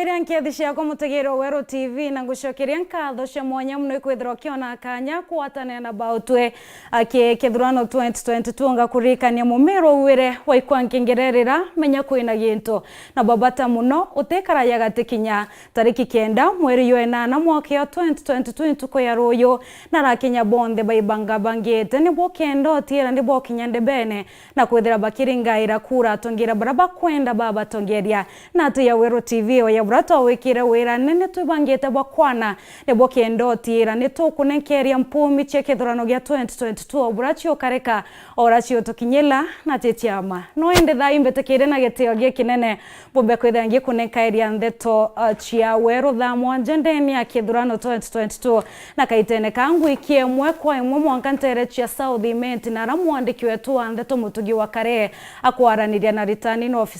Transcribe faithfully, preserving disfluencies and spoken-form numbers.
Iria nkethi ciakwa mutegeri wa Weru T V, na ngucokeria nkatho cia mwanya muno ikwithirwa ukiona kanya kugwatanira na bautwe aki kithurano twenty twenty-two. Ngakuririkania mumero uwire waikwa nkengererera, menya kwina gintu, na babata muno utikaraja gati kinya tariki kenda mweri jwa enana mwaka ya twenty twenty-two, ntuku ya ruyu, na arakinya bonthe baibangabangite, nibo kenda utiira nibo kinya ndebene, na kwithira bakiringaira kura atongeria baria bakwenda babatongeria. Na atu ya Weru T V, o ya buria twawikire wira nene twibangite bwa kwana, nibo kenda utiira nitukunenkeria mpumi cia kithurano gia twenty twenty-two o buria ciukarika, o uria ciutukinyila na ti ciama. No indi thaa ii mbitikire na gitio gikinene bumbe kwithira ngikunenkaeria ndeto, uh, cia Weru thaa mwanja ndene ya kithurano twenty twenty-two. Na kaitene ka ngwikie imwe kwa imwe mwanka ntere cia South Imenti, na ara mwandiki wetu wa ndeto Mutugi wa Kare akwaraniria na Returning Officer